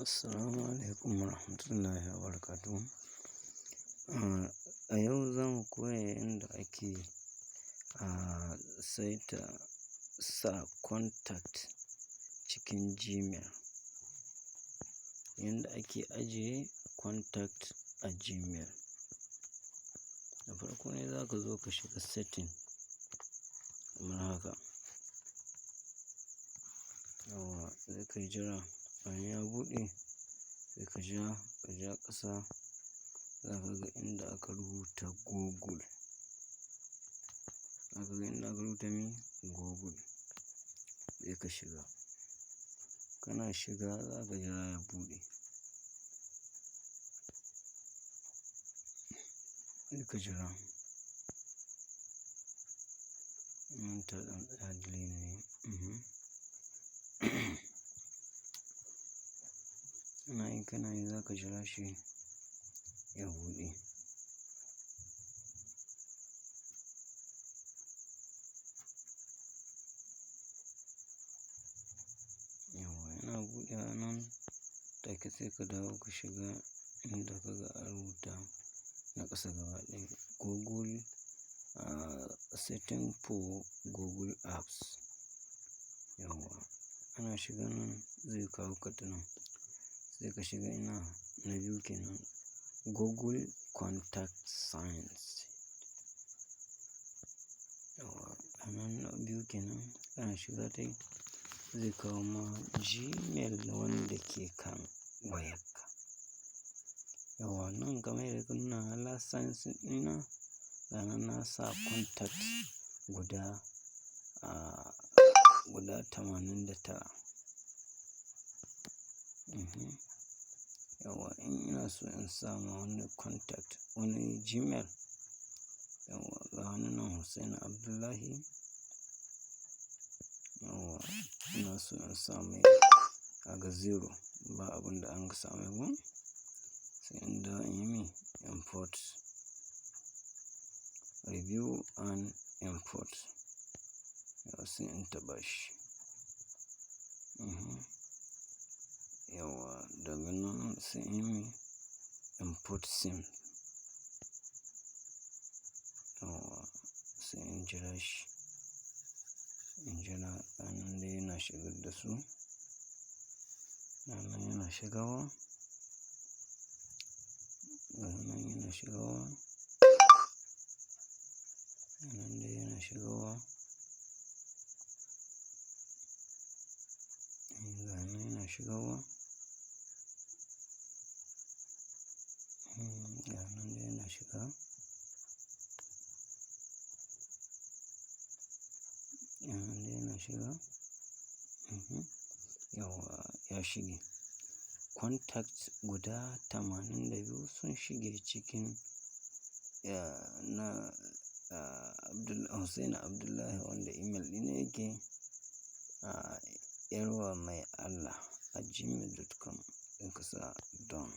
Assalamu alaikum warahmatullahi wabarakatuh. A yau za mu koya yanda ake saita sa contact cikin Gmail. Yanda ake ajiye contact a Gmail. Da farko ne za ka zo ka shiga setting kamar haka. Yawwa, sai ka jira bayan ya buɗe, sai ka ja ƙasa, za ka ga inda aka rubuta Google. Za ka ga inda aka rubuta me? Google. Sai ka shiga. Kana shiga za ka jira ya buɗe. Sai ka jira. Nan ta ɗan tsaya delay ne. Kana yi za ka jira shi ya buɗe. Yauwa yana buɗewa nan take, sai ka dawo ka shiga inda ka ga an rubuta na ƙasa gaba ɗaya Google, setting for Google Apps. Yauwa ana shiga nan zai kawo ka ta nan. Sai ka shiga ina na biyu kenan, Google Contact Sync. Yauwa anan na biyu kenan, kana shiga dai zai kawo ma Gmail wanda ke kan wayarka. Yauwa nan kamar yadda kuka nuna last sign ɗina, ga nan na sa contact guda 89. Yauwa in ina so in sama wani contact, wani Gmail. Yauwa ga wani nan Hussein Abdullahi. Yauwa ina so in sa mai, kaga zero, ba abun da an samai ko. Sai in dawo in yi me? Import. Review and import. Yauwa sai in taɓa shi. Yauwa daga nan sai in yi me? Import sim. Yauwa sai in jira shi. In jira ganan dai yana shigar da su. Ganan yana shigarwa. Ganan yana shigarwa. Ganan dai yana shigarwa. Ganan yana shigarwa. Ganan dai yana shiga. Ganan dai yana shiga. Yauwa ya shige. Contacts guda 82 sun shige cikin, ya, na, Abdul Hussein Abdullahi wanda email ɗin yake, yarwamaiAllah@gmail.com, in ka sa done.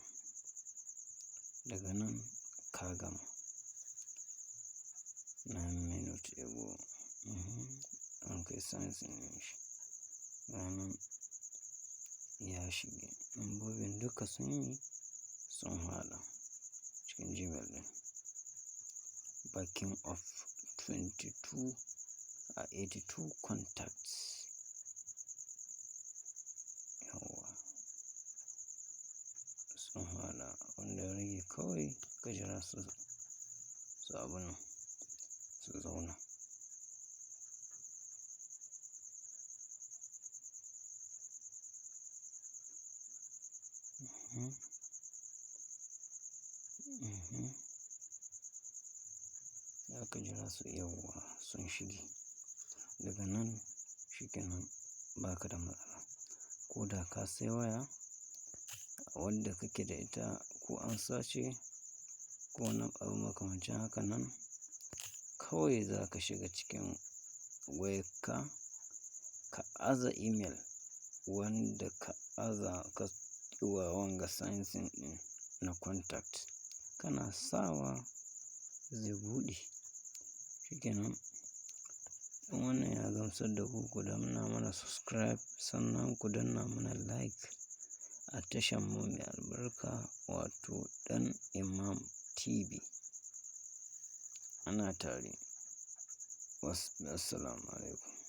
Daga nan ka gama. 9 minutes ago. An kai sign in shi. Ganan ya shige. Lambobin duka sun yi, sun haɗa cikin Gmail ɗin. Backing of 22, 82 contacts. Yauwa sun haɗa wanda ya rage kawai ka jira su abun su zauna. Za ka jira su, yauwa sun shige. Daga nan shikenan, ba ka da matsala. Ko da ka sai waya wadda kake da ita ko an sace ko wani abu makamancin haka nan, kawai za ka shiga cikin wayarka ka aza email wanda ka aza ka wa wanga sign in ɗin na contact. Kana sawa zai buɗe. Shikenan. In wannan ya gamsar da ku, ku danna mana subscribe sannan ku danna mana like. a tashar mu mai albarka, wato Ɗan Imam TV. Ana tare. Wassalamu alaikum.